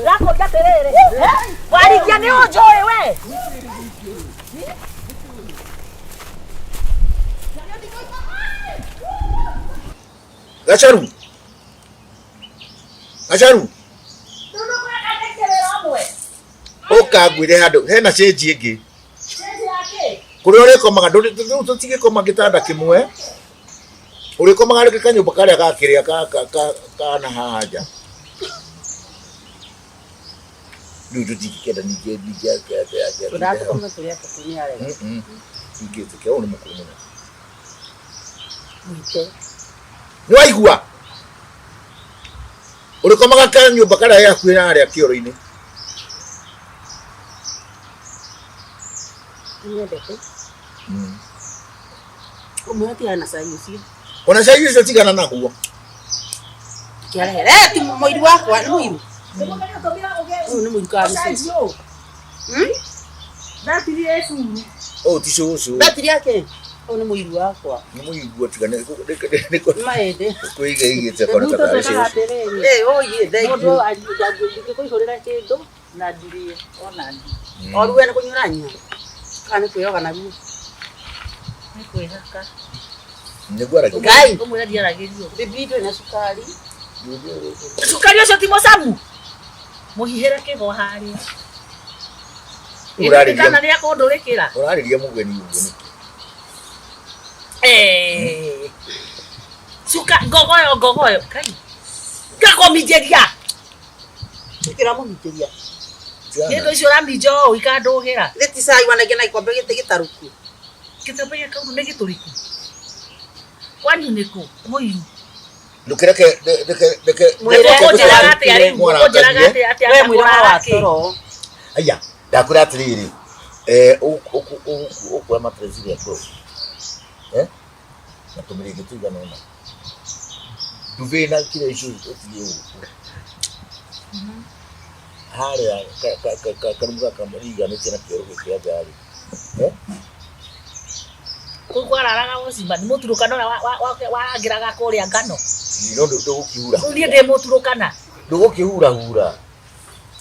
Ndĩrakũria atĩrĩrĩ, warikia nĩ ũnjũĩ we? Gacaru. Gacaru. Ũka ngwĩre handũ hena cĩnji ĩngĩ. Kũrĩa ũrĩkomaga rĩu tũtigĩkoma gĩtanda kĩmwe. Ũrĩkomaga rĩngĩ kanyũmba karĩa ga kĩrĩa ka ka ka kana haha nja. Rĩu tũtingĩkenda ningĩ ningĩ atĩ atĩ atĩ atinde hau. Tũratũkoma tũrĩ atatũ nĩ arega. Ingĩtĩkia ũyũ nĩ mũkũrũ mũno. Mwite. Nĩ waigua? Ũrĩkomaga kanyũmba karĩa ge hakuhĩ na harĩa kĩoro-inĩ. Nĩnyendete. Ũmwe atigana na cai ũcio. Ona cai ũcio tigana naguo. Kĩarehe. Eh, ti mũiru wakwa, nĩ mũiru. Ũyũ nĩ mũiru kana nĩ cũcũ? Batiri ĩ curu. Ũyũ ti cũcũ. Batiri yake. Ũyũ nĩ mũiru wakwa. Nĩ mũiru tiga nĩ Nĩ mahĩndĩ. kwĩiga igĩte kona Rĩu ta tarĩ tũtwĩkaga cũcũ. atĩrĩrĩ. Eh, ũyĩ, thank Mũndũ you. angĩkũihũrĩra kĩndũ na ndirĩe ona niĩ. O rĩu we nĩ kũnyua ũranyua? Kana nĩ kwĩyoga naguo? Nĩ kwĩhaka. Nĩguo aragia. Ngai. Ũmwĩre ndiaragĩrio. Bibi ndũrĩ na cukari. Cukari ũcio ti mũcamu. Mũhihĩre kĩgo harĩa. Ũrarĩria- Kana nĩ akũndũrĩkĩra. Ũrarĩria mũgeni ũguo nĩkĩ? Eh. Cuka ngogoyo ngogoyo. Kai. Ngakũminjĩria. Nĩkĩ ũramũminjĩria? Nĩ icio ũraminja ũũ ikandũgĩra. Githĩ ti cai wanengera na gĩkombe gĩtĩ gĩtarũku? Gĩkombe gĩkĩ nĩ gĩtũrĩku. Kwanyu nĩ kũ? Mũiru. Ndũkĩreke reke reke Mwĩre Ũkũnjĩraga atĩa rĩu? Ũkũnjĩraga atĩa atĩa We mwĩre ngũrara wa kĩ? toro. Aya, ndakwĩra atĩrĩrĩ, eh, ũkuoya mattress ĩrĩa ngũrũ, eh, na tũmĩrĩngĩ tũigana ũna, duvet na kĩrĩa icio ũtige gũkũ harĩa karumu gaka riganĩtie na kĩoro gĩkĩ kĩa nja rĩ, eh? Kũu kwararaga ũcimba nĩ mũturũkana ũrĩa warangĩraga kũrĩa ngano. No ndũgũkĩhura. Rĩu niĩ ndĩ mũturũkana. Ndũgũkĩhurahura.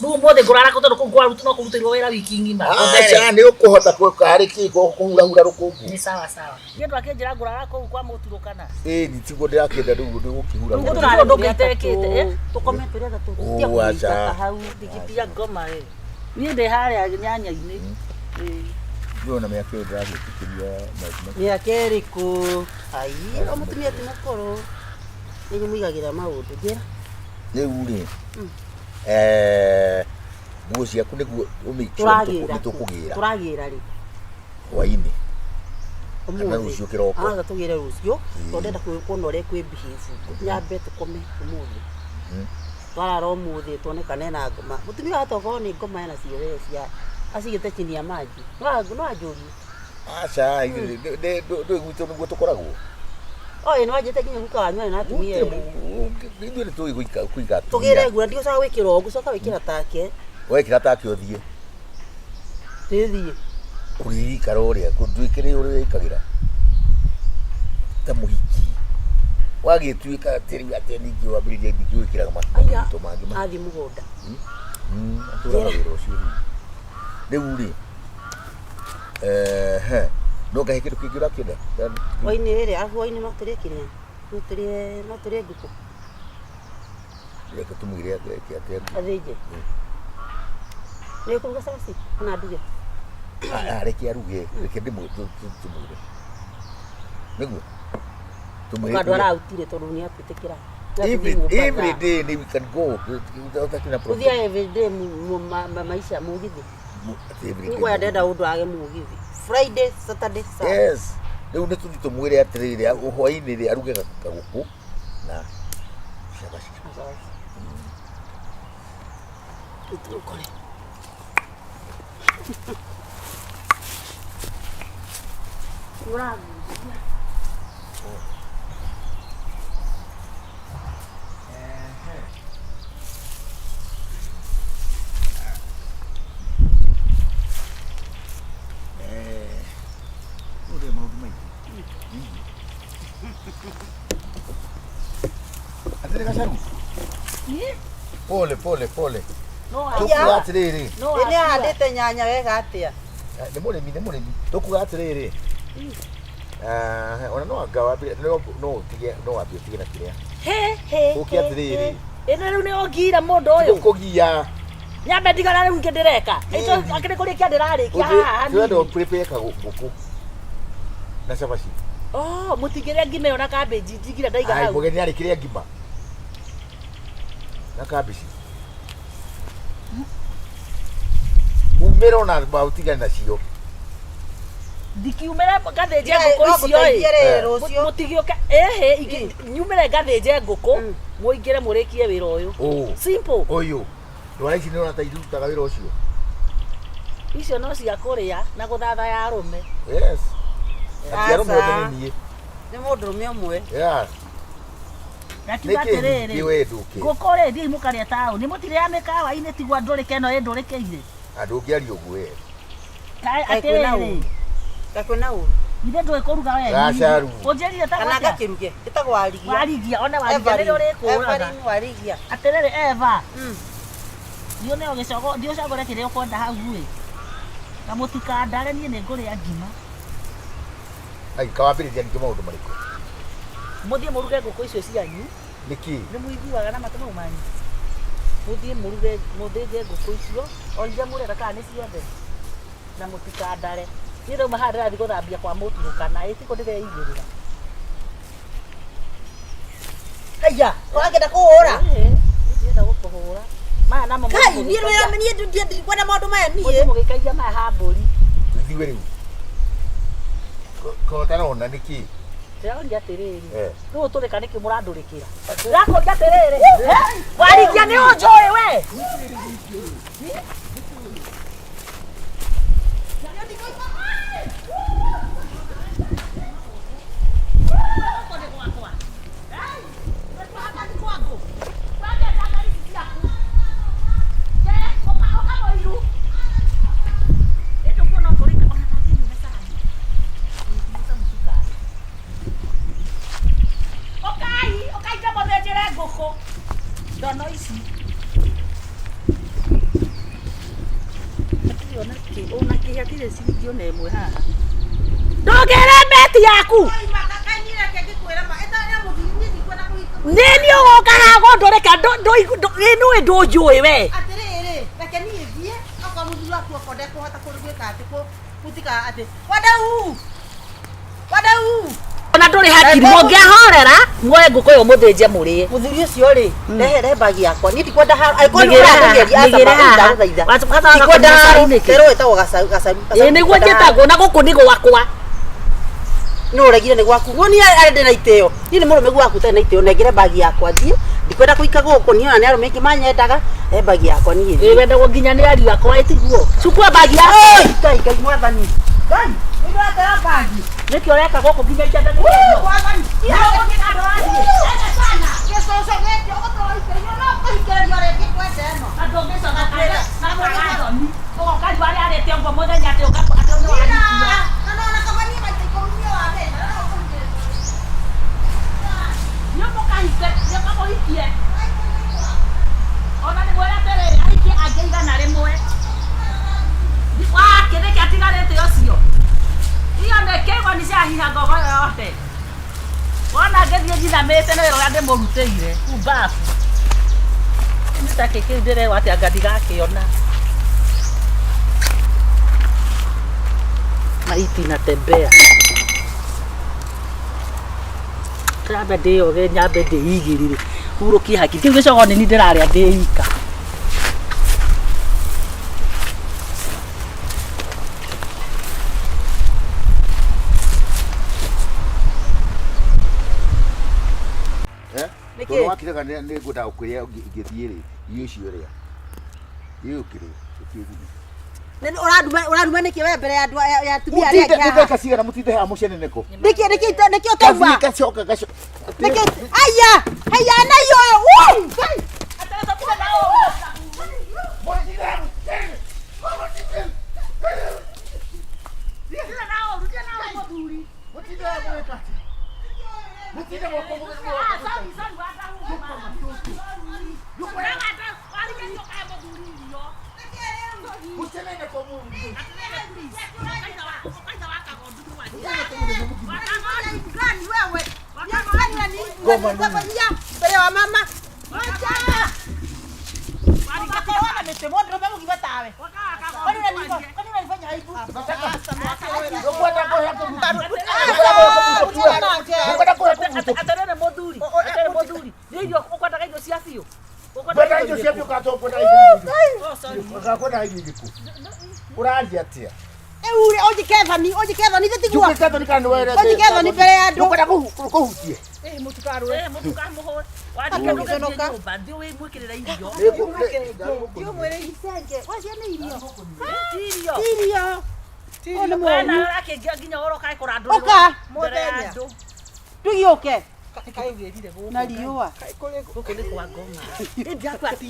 Rĩu ũmũthĩ ngũrara kũ tondũ kũu kwarutwo no kũrutĩirwo wĩra wiki ng'ima. Aca nĩ ũkũhota karĩ kĩ kũhurahura rũkũngũ. Nĩ sawa sawa. Niĩ ndwakĩnjĩra ngũrara kũu kwa mũturũkana. Ĩĩ ni tiguo ndĩrakĩenda rĩu ndũgũkĩhura. Rĩu gũtirĩ ũndũ ũngĩ itekĩte. Eh? Tũkome tũrĩ atatũ. Oh, Tia aca. kũingata hau. Ndigitia ngoma ĩ. Niĩ ndĩ harĩa nyanya-inĩ. Ĩĩ. Ndĩrona mĩaka ĩyo ndĩragĩtĩkĩria maũndũ Mĩaka ĩrĩkũ? Ai, o mũtumia ti mũkũrũ. Nĩ mũigagĩra maũndũ. Njĩra. Rĩu rĩ, eh, nguo ciaku nĩguo ũmake sure Tũragĩra. nĩ tũkũgĩra Tũragĩra rĩ? hwainĩ. Kana Ũmũthĩ. rũciũ kĩroko. Aca tũgĩre rũciũ. Tondũ ndĩrenda kuona ũrĩa kwĩ behave. Nyambe tũkome ũmũthĩ. Twarara ũmũthĩ tuone kana ena ngoma. Mũtumia wahota gũkorwo nĩ ngoma ena cio we cia acigĩte chini ya maji. No no anjũrie. Aca, ndũĩ gwitũ nĩguo tũkoragwo. Oĩ nĩ wanjĩte nginya guka wanyu arĩ na atumia erĩ. Ithuĩ nĩ tũĩ gũika kũiga atumia. Tũgĩre nguo ndigũcoka gwĩkĩra ũũ ngũcoka gwĩkĩra take. Wekĩra take ũthiĩ. Ndĩthiĩ. Ũrĩikara ũrĩa ndwĩkĩre ũrĩa wĩkagĩra ta mũhiki. Wagĩtuĩka atĩ rĩu atĩ ningĩ wambĩrĩria ningĩ gwĩkĩraga Aya maũndũ mangĩ. athiĩ mũgũnda. Atũraga wĩra ũcio rĩu. Rĩu rĩ, ehe, no ngahe kĩndũ kĩngĩ ũrakĩenda? Hwainĩ rĩ, arabu hwainĩ no tũrĩe kĩrĩa? No tũrĩe no tũrĩe ngũkũ. Reke tũmwĩre eke atĩa. Athĩnje. Nĩ ũkũruga cabaci kana nduge? Ah, reke aruge, reke tũmwĩre. Nĩguo? Tũmwĩre. Andũ arautire tondũ nĩ atwĩtĩkĩra. Every day we can go. Ũtakĩrĩ na problem. Gũthiaga every day maisha mũgithi. Nĩguo ndenda ũndũ age mũgithi. Friday, Saturday, Sunday. Yes. Rĩu nĩ tũthiĩ tũmwĩre atĩrĩrĩ, hwainĩ rĩ aruge kagũkũ na cabaci. Tũkore. Ũragucia. Ũrĩa maũndũ maingĩ. Atĩrĩ gacaru. Pole pole pole. No Tũkuga wakua. atĩrĩrĩ. No Ĩ nĩ wakua. ahandĩte nyanya wega atĩa? Nĩ mũrĩmi, nĩ mũrĩmi. Tũkuga atĩrĩrĩ. Ona no anga wambire no no ũtige no wambie ũtige na kĩrĩa. He he. Ũke atĩrĩrĩ. Ĩno rĩu nĩ ũngiira mũndũ ũyũ. Gũkũgia. Nyambe ndigana rĩu ingĩ ndĩreka. Ĩĩ. Akĩrĩ kũrĩkia ndĩrarĩkia haha hanini. Tũrenda prepare ngũkũ. Na cabaci. Oh, mũtingĩrĩa ngima ĩyo na cabbage njigire ndaiga Ai hau. mũgeni arĩ kĩrĩa ngima. Na kambici. Umĩra ona ũtigane nacio. Ndikiumĩre ngathĩnje Tiga- ngũkũ no icio ngũteithie ĩ. rĩ rũciũ. Mũtigĩũke ĩhĩ nyumĩre ngathĩnje ngũkũ Mm. mũingĩre mũrĩkie wĩra ũyũ. Ũũ. Simple. Ũyũ. Ndwara ici nĩ ũrona ta irutaga wĩra ũcio. Icio no cia kũrĩa na gũthathaya arũme. Yes. Ati arũme othe Aca. nĩ niĩ. Nĩ mũndũrũme ũmwe. Yes. Ngakiuga Nĩkĩ atĩrĩrĩ. ningĩ we ndũkĩ? Ngũkũ rĩ thiĩi mũkarĩe taũni mũtirĩa mĩkawa-inĩ tigwa ndũrĩke ĩno ĩndũrĩkĩire. Andũ ũngĩaria ũguo we. Kaĩ Kaĩ kwĩna atĩrĩrĩ. ũru? Kaĩ kwĩna ũru? Ithe ndũĩ kũruga we. Gacaru. Ũnjĩrire ta Kana ngakĩruge. Ĩtagwo warigia. Warigia one warigia nĩrĩo ũrĩkũraga. Everin warigia. Atĩrĩrĩ Eva. Mm. Thiĩ ũneo gĩcogo, thiĩ ũcagũre kĩrĩa ũkwenda hau ĩ. Na mũtikandare niĩ nĩ ngũrĩa ngima. Ai kawambĩrĩria ningĩ maũndũ marĩkũ? Mũthiĩ mũruge ngũkũ icio cianyu. Nĩkĩ? Nĩ mũiguaga na matũ mau manyu. Mũthiĩ mũruge mũthĩnje ngũkũ icio o iria mũrenda kana nĩ ciothe. Na mũtikandare. Niĩ ndauma haha ndĩrathiĩ gũthambia kwa mũturũkana ĩ tiko ndĩreigĩrĩra. Haiya, ũrangĩenda kũhũra? Ĩĩ, niĩ ndirenda gũkũhũra. Maya namo Kai, mũthiĩ niĩ wĩra niĩ ndikwenda maũndũ maya mũthiĩ niĩ. mũgĩikagia maya ha mbũri. Ithuĩ rĩu. Ko ũtarona nĩkĩ? Ndĩroria atĩrĩrĩ. Eh. Rĩu ũtũrĩka nĩkĩ mũrandũrĩkĩra? Ndĩrakũria atĩrĩrĩ. Warigia nĩ ũnjũĩ we. Ũkai, ũkai ndamũthĩnjĩre ngũkũ. Ndono ici. Hatirĩ ona kĩ, ona kĩ hatirĩ ciringi ona ĩmwe haha. Ndũngĩre meti yaku. Nĩ niĩ ũgoka haha gũndũrĩka ĩ nĩũĩ ndũnjũĩ we. Atĩrĩrĩ, reke niĩ thiĩ, okorwo mũthuri waku okorwo ndekũhota gwĩka atĩ gũtika atĩ wadau wadau. Ona ndũrĩ hakiri mũngĩahorera muoye ngũkũ ĩyo mũthĩnje mũrĩe. Mũthuri ũcio rĩ, rehe mbagi yakwa. Niĩ ndikwenda haro, angĩkorwo nĩ Mĩgĩre haha, ũrangeria aca mĩgĩre haha. ndagũthaitha. Wacoka Ndikwenda kũnyua haro, cai nĩkĩ? rĩrĩ wĩtagwo gacaru gacaru. Ĩ nĩguo njĩtagwo na gũkũ nĩ gwakwa. Nĩ ũregire nĩ gwaku. Niĩ arĩa ndĩ na itĩo. Niĩ nĩ mũrũme gwaku ũtarĩ na itĩo. Nengere mbagi yakwa thiĩ. Ndikwenda kũika gũkũ niĩ ona nĩ arũme aingĩ manyendaga. Rehe mbagi yakwa niĩ Ĩ thiĩ. wendagwo nginya nĩ ariũ akwa ĩ tiguo. Cukua mbagi yaku. Oi, Ngai Ngai mwathani. Ngai, nĩ ũratera mbagi. Nĩkĩ ũreka gũkũ nginya itenda nĩ Mwathani. Gĩcũcũ gĩkĩ ũgũtũra ũikĩrĩrio no kũhikĩrĩrio rĩngĩ kwenda ĩno. Ũgoka riũa rĩarĩte ũguo mũthenya atĩ ũka atĩ nĩ warikia. Na no na kaba niĩ maita ikũmi niĩ wamenya, no kũhikĩrĩrio. Nĩ ũmũkahike, nĩ ũkamũhikie. Ona nĩ mwĩre atĩrĩrĩ, ahikie angĩ 100. Wake nĩkĩ atigarĩte ũcio? Iyo nĩ kĩgoni ciahiha ngogo yothe. Wona ngĩthiĩ nyinamĩte nĩ wĩra ũrĩa ndĩmũrutĩire. Kumbabu. Nĩ ta kĩ kĩu ndĩrerwo atĩ anga ndigakĩona. Maiti inatembea. Nyambe ndĩyoge nyambe ndĩigĩrĩre hurũkie hakiri kĩu gĩcogo nĩ niĩ ndĩrarĩa ndĩ ika. Eh? Nĩkĩ? Tondũ wakirega nĩ ngwendaga gũkũrĩa ingĩthiĩ rĩ, irio icio rĩa. Irio ũkĩrĩa, ũkĩguni. Nĩ ũranduma ũranduma nĩkĩ we mbere ya andũ ya atumia arĩa Mũtinde angĩ nĩ haha? ndagĩka cigana mũtinde haha mũceneneko? Nĩkĩ nĩkĩ nĩkĩ ũtauma? Gathiĩ gacoka gacoka. Nĩkĩ aya aya na iyo ũyũ. Ngai. Mũtinde haha mũgĩka atĩa? Mũtinde mwakwa mũgĩka. Gani wewe? Gani unanifanyia mbele wa mama? Wacha. Wakaona mete mondo mbe mugima tawe. Kwani unanifa? Kwani unanifanya aibu? Ndũkwenda kũhe kũgucũki. Atarere muthuri, atarere muthuri. Nĩ irio ukwendaga irio cia biũ. Kwenda irio cia biũ kana tũkwenda irio irĩkũ? Oh, sorry. Ũgakwenda irio irĩkũ? Ũraria atĩa? Eure ojikethani ojikethani titiguo. Njugĩte thoni kana nĩwerete? Ojikethani mbere ya andũ. Ndũkwenda kũhutie? Eh, mũtikarũe. Mũtikamũhũre. Wandike ndũgathiĩ nyũmba, thiĩ wĩmwĩkĩrĩre irio. Ndiũmwĩre icenge. Wacia nĩ irio. Ti irio. Ti irio. Ũyũ nĩ We nawe mũũru. ũrakĩngia nginya ũroka kũrandũrĩrwo Ũka. mbere ya andũ. Tũgĩũke. Na riũa. Gũkũ nĩ kwa ngoma. Ĩndĩ ti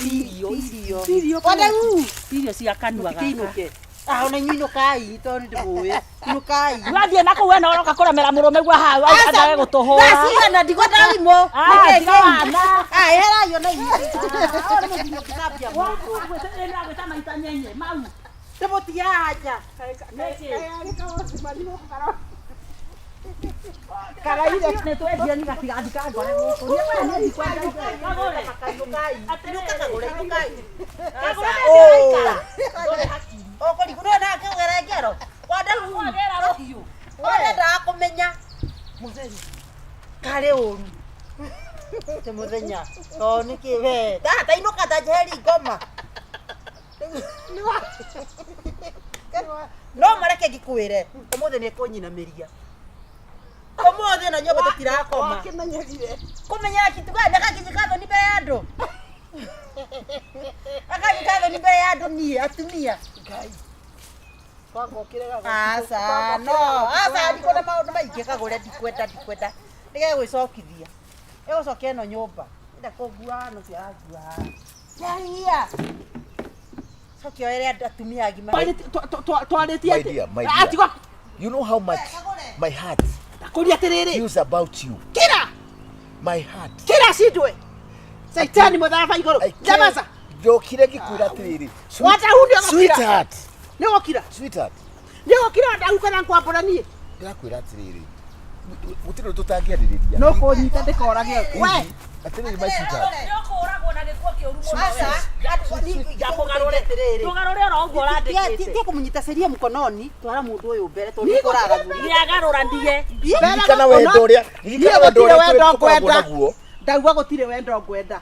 irio. Ti irio. Wadau. Ti irio cia kanua gaka. Mũtikĩinũke. Ah, ona inyuĩ inũkai tondũ nĩ ndĩmũĩ. Inũkai. Wathiĩ na kũu we na ũroka kũremera mũrũme guo hau andage gũtũhũra. Thaa cigana ndikwenda thimũ. Ah, tiga wana. Ah, eherai ona inyuĩ. Ah, nĩ mũthiĩ mũkĩthambia moko. Ndĩragwĩta maita nyenye mau. Ndĩmũtige haha nja. Karaire nĩ twendia ni gatigathi kangore gũkũ. Niĩ ndikwenda kagũre. Inũkai. Inũka kagũre, inũkai. Kagũre Oh. Ũkũrigwo nĩ nake ũgere ngero. Wadau. Wagera rũhiũ. Ũrendaga kũmenya. Mũthenya. Karĩ ũru. Ti mũthenya. To nĩkĩ we. Ta inũka ta njeheri ngoma. No mareke ngĩkwĩre. Ũmũthĩ nĩ kũnyinamĩria. Ũmũthĩ na nyũmba tũtirakoma. Kũmenyera kitu gani akanjĩka thoni mbere ya andũ. Akanjĩka thoni mbere ya andũ niĩ atumia. Aca no, aca ndikwenda maũndũ maingĩ kagũre ndikwenda ndikwenda. Nĩgegwĩcokithia. Ĩgũcokia ĩno nyũmba. Enda kũngua no ciarangua haha. Yahia. Cokia oere andũ atumia agima. Twarĩtie My dear, my dear. atiga You know how much my heart ndakũria atĩrĩrĩ feels about you. kĩra My heart. kĩra cindwe caitani mũtharaba igũrũ I can't- njamaca Ndokire ngĩkwĩra atĩrĩrĩ. Wadau nĩ ũgũkira. Sweetheart. nĩ ũgũkira Sweetheart. nĩ ũgũkira wadau kana ngwambũra niĩ Ndĩrakwĩra atĩrĩrĩ. Gũtirĩ ũndũ tũtangĩarĩrĩria. no kũnyita ndĩkorage we Atĩrĩrĩ my sweetheart. Nĩ ũkũragwo na gĩkuo kĩũru mũno. Aca, Ndũgarũre ndũgarũre oro ũguo ũrandĩkĩte. Tie kũmũnyita sheria mkononi twara mũndũ ũyũ mbere tondũ nĩ kũraga Nĩagarũranie. Ririkana wendo ũrĩa ririkana niĩ wendo gũtirĩ ũrĩa wendo tũkoragwo ngwenda naguo. ndauga gũtirĩ wendo ngwenda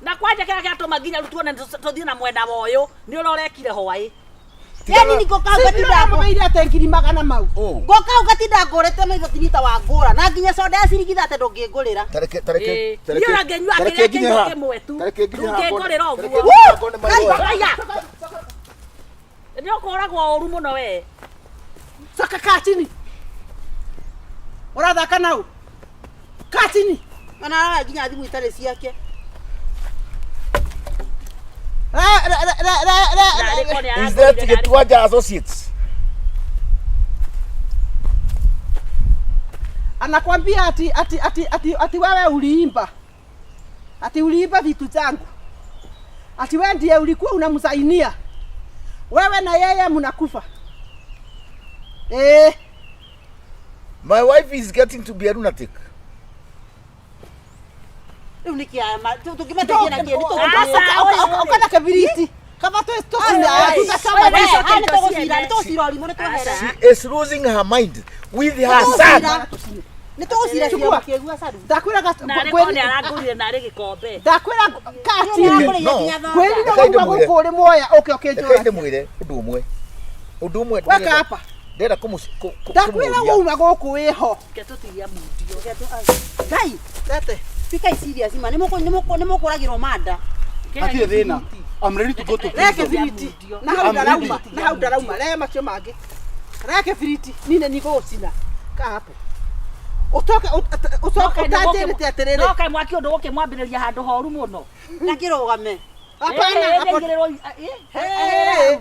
Na kwanja kĩrĩa kĩratũma nginya rĩu tuone tũthiĩ na mwena wa ũyũ nĩ ũrĩa ũrekire hwaĩ. Yani ngoka ngatinda mũgeire ate ngiri magana mau Oh. ngoka ngatinda ngũrĩte maitho tinita wa ngũra na nginya soda ya ciringi thate ndũngĩngũrĩra. Tareke tareke Ĩĩ. tareke. Niĩ ona ngĩnyua tareke kĩrĩa nginye kĩnyua haha. kĩmwe tu. Tareke nginye haha Ndũngĩngũrĩra ngone- ũguo. tareke nginye haha ngone marũa. Aya. Nĩ ũkũragwo ũru mũno we. coka kaa chini ũrathaka nau kaa chini Ona araya nginya thimũ itarĩ ciake. Narĩ korwo nĩ Is that arangũrire narĩ- Gĩtuanja Associates? Anakwambia ati ati ati ati ati wewe uliimba, ati uliimba vitu zangu, ati wewe ndiye ulikuwa unamsainia, wewe na yeye mnakufa. Eh, My wife is getting to be a lunatic. Rĩu nĩ kĩa tũngĩmateithia na kĩĩ? Nĩ Aca, tũgũcira. ukana kibiriti kama tu tucina tutachoma Nĩ tũgũcira, nĩ tũgũcira ũrimũ, nĩ tweherera. She is losing her mind with her son. Nĩ tũgũcira Chukua. kĩgua saru. Ndakwĩra Narĩ korwo nĩ arangũrire narĩ gĩkombe. ndakwĩra kati Okay, no. kwĩrire Reke wauma ndĩmwĩre. gũkũ ũrĩ muoya ũke Reke ũkĩnjũra ndĩmwĩre ũndũ ũmwe. Ũndũ ũmwe weka ndĩrenda- hapa ndĩrenda ndakwĩra kũmũria. wauma gũkũ wĩho Reke tũtigie mundio. Ngai, tete tuĩkai serious ma nĩ mũkũragĩrwo manda. Hatirĩ thĩna. I'm ready to go to reke prison. biriti na hau ndarauma na hau ndarauma rehe macio mangĩ reke biriti nine nigũgũcina ka hapo utoke ucoke utanjĩrĩte atĩrĩrĩ No kaĩ mwaki ũndũ gũkĩmwambĩrĩria handũ horu mũno. Na kĩrũgame. hapana Eh, hapo nĩaigĩrĩrwo, Hey.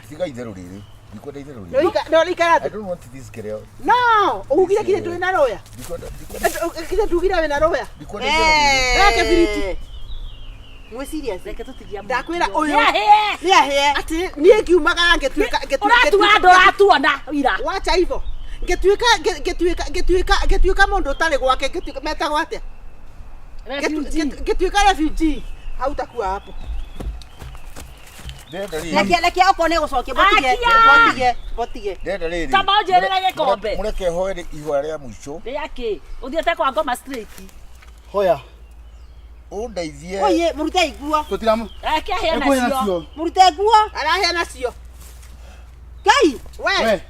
Tiga itherũ rĩrĩ. Ndikwenda itherũ rĩrĩ. nĩũrĩikara I thĩ don't want this girl. no ugire kinya ndũrĩ na rũya Ndikwenda ndikwenda kinya ndugire wĩna rũya ndikwenda itherũ rĩrĩ. Reke biriti. Mwĩ serious? Reke tũtigie Ndakwĩra ũyũ. Nĩahĩe. Nĩ ahĩe. Atĩ niĩ ngiumagara ngĩtuĩka Ũratua andũ ũratuona ira. Wacha hivyo. Ngĩtuĩka ngĩtuĩka ngĩtuĩka ngĩtuĩka mũndũ ũtarĩ gwake ngĩtuĩka metagwo atĩa? Refugee. Ngĩtuĩka refugee. Hautakuwa hapo. Ndĩrenda rĩrĩ. Reke reke okorwo nĩ gũcokia botige. Akia! Botige. Botige. Ndĩrenda rĩrĩ. Kama ũnjĩrĩre gĩkombe. Mũreke hoe ihoya rĩa mũico. Rĩa kĩ? Ũthiĩte kwa ngoma straight. Hoya. Ũndeithie. Oye, mũrute nguo. Tũtiramu. Reke ahĩe Ekuhe nacio. nacio. Mũrute nguo. Arahĩa nacio. Ngai, We. We.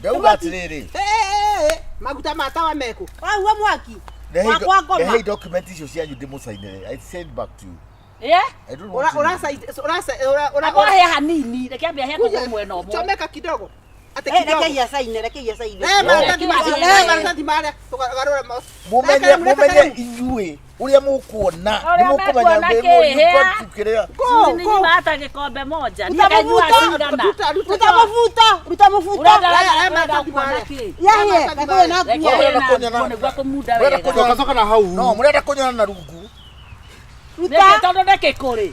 Ndauga atĩrĩrĩ. Eh, eh, eh, maguta ma tawa meku. wahua mwaki. Rehei Wakwa ngoma. rehei document icio cianyu ndĩmũcainĩre. I send back to you. Ĩ? I don't Ura want ura to. ura ura ura Abo ahĩe hanini. Reke ambe ahĩe kũgũrũ mwena ũmwe. Chomeka kidogo. Ate Eh, kidogo. reke iacaine, reke iacaine. Eh, maratathi Reke macio, iacaine. eh, maratathi marĩa tũgarũra mo. Mũmenye mũmenye inyuĩ ũrĩa mũkuona nĩ Ũrĩa mũkũmenya mekuona ndĩ kĩ, hĩa. kĩrĩa. Go, Nĩ go. nyuma hata gĩkombe moja. Ruta Niĩ nganyua mũbuto. cigana. Ruta, ruta, Ruta mũbuto, ruta mũbuto. Ũrenda Eh, eh, ũrenda maratathi kuona marĩa. kĩ? Yahĩe, reke na Reke nguo. ahĩe Ũrenda na kũnyona- nguo nĩguo kũmunda Ũrenda wega. kũnyona- Coka coka na hau. No, mũrenda kũnyona na rungu. Ruta. Nĩkĩ tondũ nĩkĩ kũrĩ?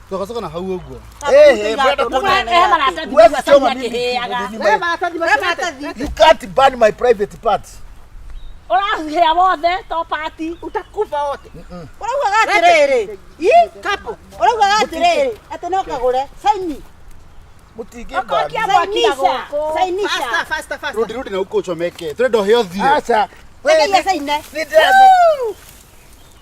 Coka coka na hau ũguo. Eh, eh, mũrenda kũnyona. Ehe maratathi Wewe nĩguo choma acaina mimi akĩhĩaga. kiburi Eh, maratathi macio. Eh, maratathi. You can't burn my private parts. Ũrahĩa wothe to pati. Utakufa wote. Ũraugaga atĩrĩrĩ. Ii, kapo. Ũraugaga atĩrĩrĩ, atĩ no kagũre. Saini. Mũtingĩburn. Mwaki na gũkũ. Sainisha. Faster, faster, faster. Rudi rudi na huko uchomeke. Turenda ũhĩe ũthire. Aca. Reke iacaine. Nĩ ndĩrathi.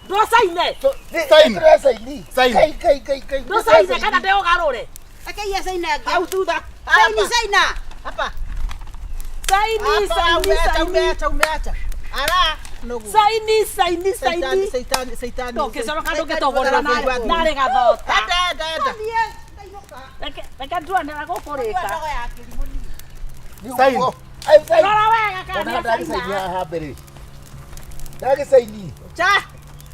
Ndũcaine. Sign. Ndĩracaini. Sign. Kai kai kai kai. Ndũcaine kana ndĩũgarũre. Reke iacaine angĩ. Hau thutha. Saini, Hapa. saina. Hapa. Saini, Hapa, saini, umeacha, saini. umeacha, umeacha. Ara, noguo. Saini, saini, Saitani, saini. saitani, saitani. Ndũngĩconoka ndũngĩtũgũrĩra narĩ gathota. Enda, enda, enda. Reke reke nduanĩra gũkũrĩka. Sign. Ai sign. Rora wega kana Ona nĩ ndagĩcaini acaina. haha mbere. Ndagĩcaini. Cha.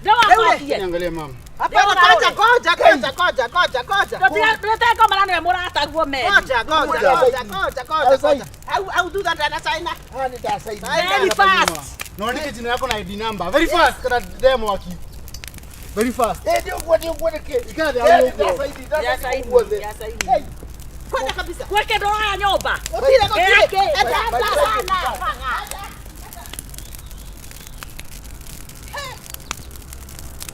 Ndĩwacokie. Niangalie mama. Hapana, ngoja, ngoja, ngoja, ngoja, ngoja, ngoja. Ndũtengomana nĩwe mũrataguo meri. Ngoja, ngoja, ngoja, ngoja, ngoja, ngoja. Au, au thutha ndanacaina. Haha nĩ ndacaini. Very fast. Na uandike jina yako na ID number. Very fast kana demo waki. Very fast. Eh, nĩ ũguo nĩ ũguo nĩkĩ? Ikara thĩ Eh, hau nĩ ũguo. ndacaini, ndacaini guothe. Kai. Kwenda kabisa. Gwĩke ndũroya nyũmba. Gũtirĩ, gũtirĩ. Ĩkĩ. Enda, enda.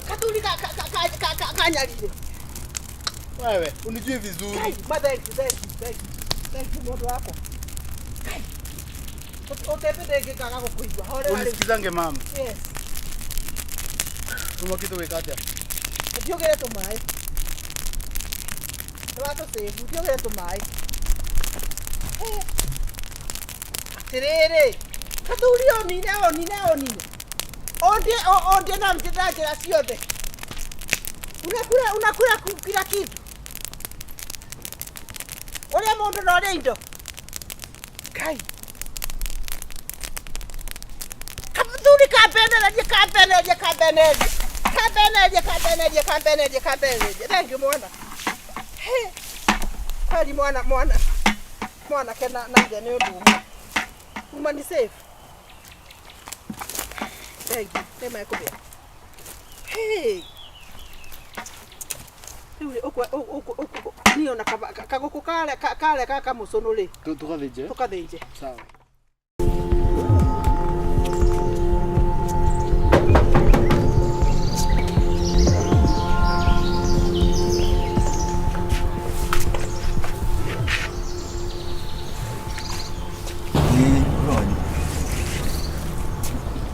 Kathuri ka ka ka ka ka kanyarire. Wewe, unijui vizuri. Kai, ma thank you, thank you, thank you. Thank you mũndũ wakwa. Kai. Ũtembete ngĩkaga gũkũigua. Horera rĩu. Unisikizange mama. Yes. Tuma kitu weka atia. Ndiũgĩre tũmaĩ. Nĩwatũcĩbu, ndiũgĩre tũmaĩ. Atĩrĩrĩ, kathuri onine onine onine. Ondie ondie na njĩra njĩra ciothe. Unakula unakula kila kitu. Ũrĩa mũndũ na ũrĩa indo. Kai. Kathuri kambenererie kambenererie kambenererie. Kambenererie kambenererie kambenererie kambenererie. Thank you mwana. He. Kweli mwana mwana. Mwanake na na ithe nĩ ũndũ ũmwe. Uma ni safe. Thank you. Nĩ mekũgĩa. Hey. Rĩu rĩ ũkũ niĩ ona kagũkũ karĩa karĩa ga kamũcũnũ rĩ Tukathĩnje. tũkathĩnje. Sawa.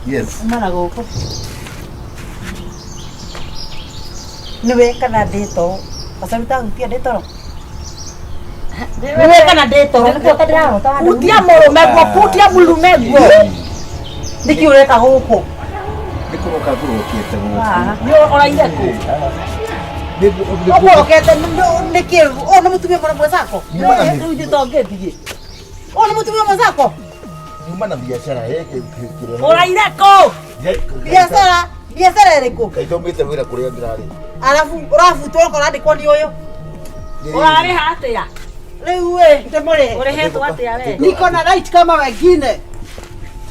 Yes. Uma na gũkũ. Nĩwe kana ndĩ toro. Gacaru tahutia ndĩ toro. Nĩwe kana ndĩ toro. Nĩkĩo ndĩrarota wa Hutia mũrũme guo, hutia mũrũme guo. Nĩkĩ ũreka gũkũ? Nĩ kũroka ngũrokete gũkũ. Nĩ ũraire kũ? Ũkũrokete nĩkĩ? Ũyũ nĩ mũtumia mwana mwenzako? Nyuma na Rĩu ithuĩ tongĩthiĩ. Ũyũ nĩ mũtumia mwenzako? Nyuma na biacara kĩrehe. Ũraire kũ? Biacara, biacara ĩrĩkũ? Kaĩ ndaumĩte wĩra kũrĩa ndĩrarĩ. Arabu ũrabutwo ũkora andĩkwo nĩ ũyũ. Ũrarĩha atĩa? Rĩu ĩ, ndĩmũrĩhe. Ũrĩhĩtwo atĩa we? Niko na right kama wengine.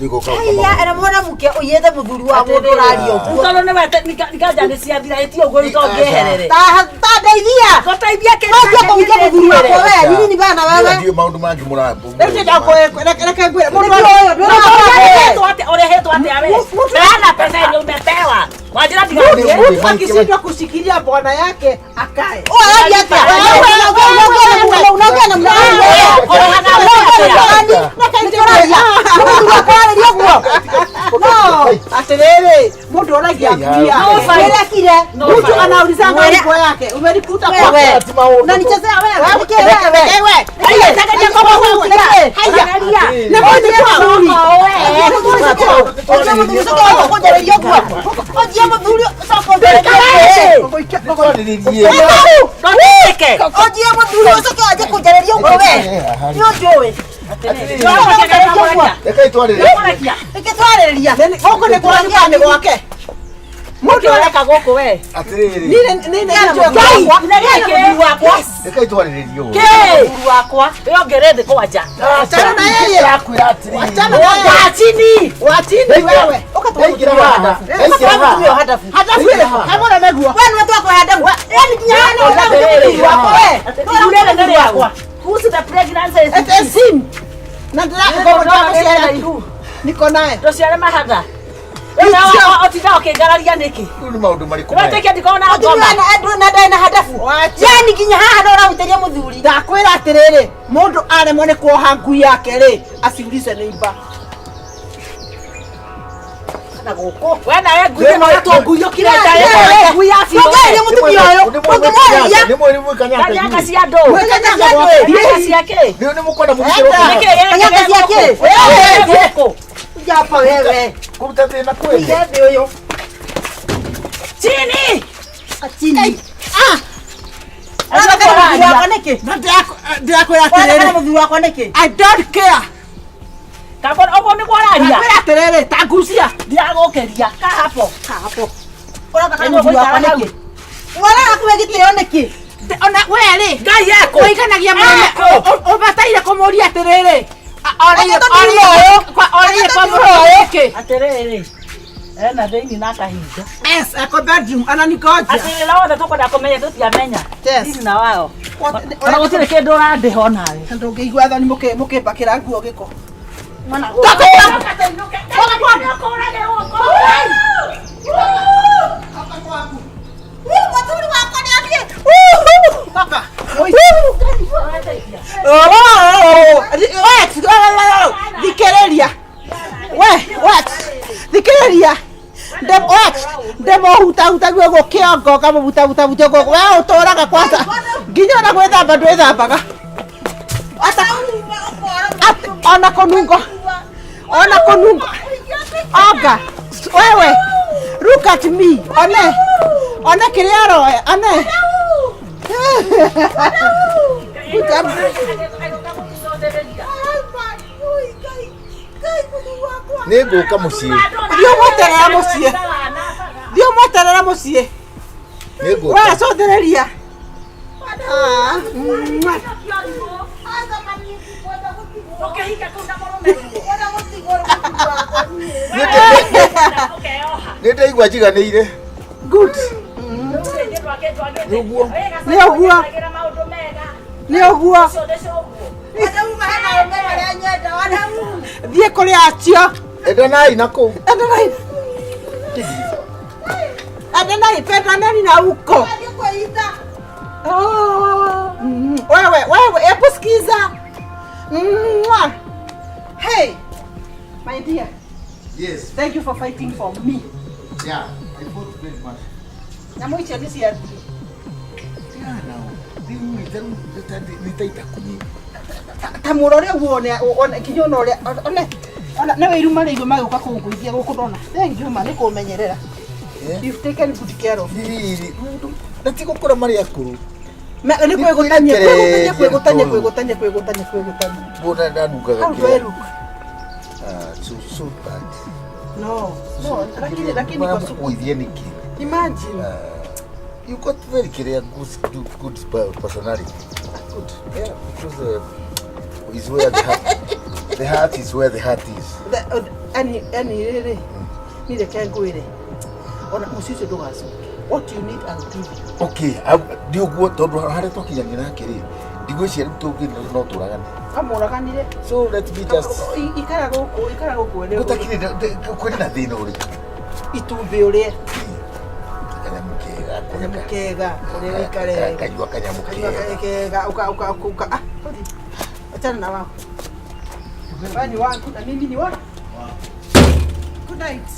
Tũigũka Haiya, ena mwana muke uyete muthuri wa mundu uraria uguo. Tondũ nĩ wete nikanja nĩ ciathira ĩti ũguo rĩu to ngĩeherere. Ta ta ndeithia. Ngũteithia kĩ? Watua kũhutia mũthuri wakwa we, nini ni bana wewe. Ndiũ maũndũ mangĩ mũra. Rĩu reke ngwĩre mũndũ Nĩkĩo ũyũ, ndwĩra Ũrehĩtwo atĩa? Ũrehĩtwo atĩa we? Peana pesa yenye umepewa. Wanjĩra ndigathiĩ. mtu akishindwa kushikilia bwana yake akae. Ũyũ arangia atĩa? Unaongea na mna gani wewe? Unaongea na mna gani? Nĩkũraria. Mũthuri wakwa ararĩria ũguo. No, atiriri, mundu oragia mbia. Wĩrekire. Mtu anaulizanga Mwere- nguo yake, umelikuta kwa Wewe. Unanichezea wewe. Nĩkĩ wewe? Wewe. Haiya, takaja kwa wewe. Haiya. Na wewe ni kwa Ndũtĩke. Rekai twarĩrĩrie. Gũkũ nĩ kwa nyũmba-inĩ gwake. Mũndũ Ũreka gũkũ we. Atĩrĩrĩ. nĩ nĩ wakwa. Rekai twarĩrĩrie ũũ. Kĩ? Wakwa. Wĩongerere thĩ kwanja. Achana na yeye. Ndakwĩra atĩrĩrĩ. Achana na yeye. Kaa chini. Watini wewe. Ndaingĩra haha. Ndaingĩra haha. Hadafu ile. Kamona neguo. Urere nĩ rĩakwa. Who's the pregnancy is It is him. Na ndĩrakũgomba ihu. Niko naye. Ndũciare mahatha. Ũtinda ũkĩngararia nĩkĩ? Rĩu nĩ maũndũ marĩkũ maya? Wetĩkia ndikorwo na ngoma. Yani nginya haha no ũrahutĩria mũthuri. Ndakwĩra atĩrĩrĩ, mũndũ aremwo nĩ kuoha ngui yake rĩ, aciulize neighbor. Na gũkũ. We nawe ngui ĩno ĩretwo ngui ũkire nja Wewe. ĩno. Ngui ya biũ. Ndũngĩarĩria mũtumia ũyũ, ũngĩmwarĩria. Nĩ mwĩrĩ mwĩ Kanyaka Kanyaka inyuĩ. cia andũ. Kanyaka cia andũ. Kanyaka cia kĩ? Nĩ mũkwenda mũgitĩrwo Nĩkĩ kanyaka? Kanyaka cia kĩ? Wewe gũkũ. Kuja hapa wewe. Kũruta thĩna kwene. Ige thĩ ũyũ. Chini. Chini. Ũrathaka mũthuri wakwa nĩkĩ? Na ndĩrakwĩra Ũrathaka atĩrĩrĩ, mũthuri wakwa nĩkĩ? I don't care. Kaba ũguo nĩguo ũraria. Ndakwĩra atĩrĩrĩ, ta ngucia. Ndiragũkĩria. Kaa hapo. Hapo. Ũrathaka mũthuri wakwa nĩkĩ? Waraga kũhe gĩtĩo nĩkĩ? Ona we rĩ, Ngai ekũ. ũiganagia mũrũme, ũbataire kũmũria atĩrĩrĩ, Reke tũthiĩ ũyũ. orĩire Reke kwa tũthiĩ mũrũme ũyũ. nĩkĩ? Atĩrĩrĩ. Ena thĩinĩ na akahinga. Yes, ako bedroom, ananigoja. Atĩrĩra wothe tũkwenda kũmenya tũtiamenya. Yes. Thiri na wao. Ona gũtirĩ kĩndũ ũrandĩha onawe. Ndũngĩigua thoni mũkĩmbakĩra nguo gĩko. Mũthuri wakwa nĩ athiĩ. Kaka. Thikĩrĩria. We, what? Thikĩrĩria. Ndĩmũhutahutagia ũguo kĩongo ngamũhutahutahutia ũguo. We ũtũraga kwanza nginya ona gwĩthamba ndwĩthambaga. Ona kũnungo. Ona kũnungo. Oga. Wewe. Look at me. One. One kĩrĩa aroya. One. Nĩ ngũka mũciĩ. Thiĩ ũmweterera mũciĩ. Thiĩ ũmweterera mũciĩ. Nĩ ngũka. We cũthĩrĩria. Ah, mwah. Nĩ ndaigua njiganĩire. Good. Nĩ ũguo. Nĩ ũguo. Nĩ ũguo. Thiĩ kũrĩ acio. Endanai na kũu. Endanai. Endanai, pendaneni na huko. Oh, wewe, wewe, hebu sikiza. Mwah. Hey, my dear, Yes. thank you for fighting for me. Yeah, I fought very much. Nyamũ icio nĩ ciathiĩ. Yeah, now. Rĩu nĩ ta itakunyi. Ta mũrore ũguo one, one nginya ona ũrĩa one ona nĩ wĩiruma rĩigua magĩũka kũngũithia gũkũ ndona. Thank you ma nĩ kũmenyerera. Eh? You've taken good care of me. Rĩrĩ, na ti gũkũra marĩ akũrũ. Nĩ kwĩgũtania, kwĩgũtania, kwĩgũtania, kwĩgũtania, kwĩgũtania, kwĩgũtania. Mbona ndanungaga How do I look? Ah, so so bad. No, no, lakini lakini kwa suku. Maramukuithia nĩkĩ? Imagine. You got very clear good good personality. Good. Yeah, because is where the heart, the heart is where the heart is. Any rĩrĩ niĩ reke ngwĩre ona mũciĩ ũcio ndũgacoke. What you need, I'll give you. Okay, ndi ũguo tondũ harĩa twakinyania nake rĩ, ndigwĩciria rĩu tũngĩ no tũragane. Kamũraganire. So let me just Ikara gũkũ, ikara gũkũ wene. Gũtakirĩ kwĩrĩ na thĩna ũrĩkũ? Itumbĩ ũrĩe. Kanyamũ kega. Kanyamũ kega ũrĩa ũikare. Kanyua kanyamũ kanyua kega. Kega uka uka uka ah rudi. Achana na wao. Wewe ni wangu na mimi ni wako. Good night.